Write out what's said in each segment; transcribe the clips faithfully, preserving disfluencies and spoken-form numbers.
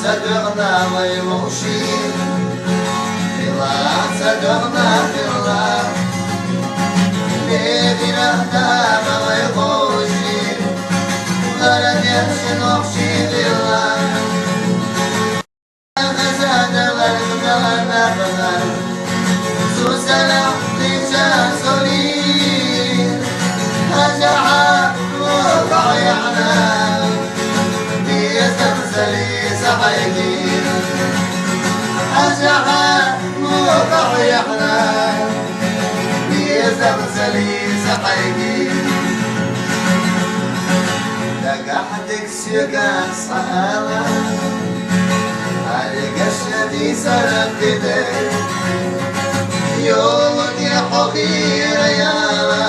Садвгъна вай муши, била, садвгъна била. Легира дама вай гъуши, лара деши нохши била. Хазада лар хазала набла. Сусала лича соли. Хажа мукъаяна. Бия замзали сахайги. Хажа мукъаяна. Бия замзали сахайги. Дагахьдик сюга сала. Алигашди сарапиде. Ёлуди хохира яла.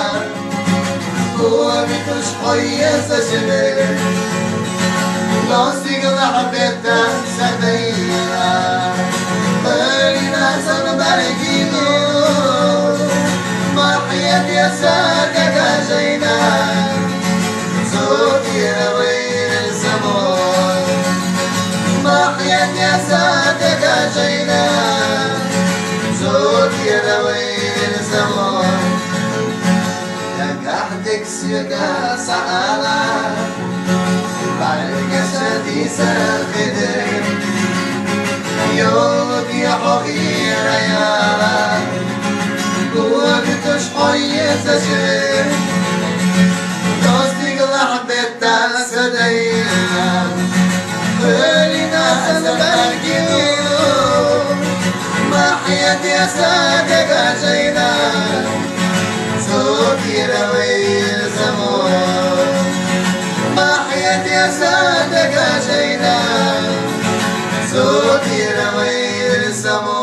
Куми туш хойя сашиде. Лосиг лахбета садайла. Бэлина сан баргину. Махья пьеса дагажайна. Зутира вайрин само. Махья пьеса дагажайна. Зутира вайрин само. Дагахьдик сюга сала. Баргашди сархиде. Ёлуди хохира яла. Куми туш хойя сашиде. Лосиг лахбета садайла. Бэлина сан баргину. Махья пьеса дагажайна. Зутира вайрин само. Махья пьеса дагажайна. Зутира вайрин само.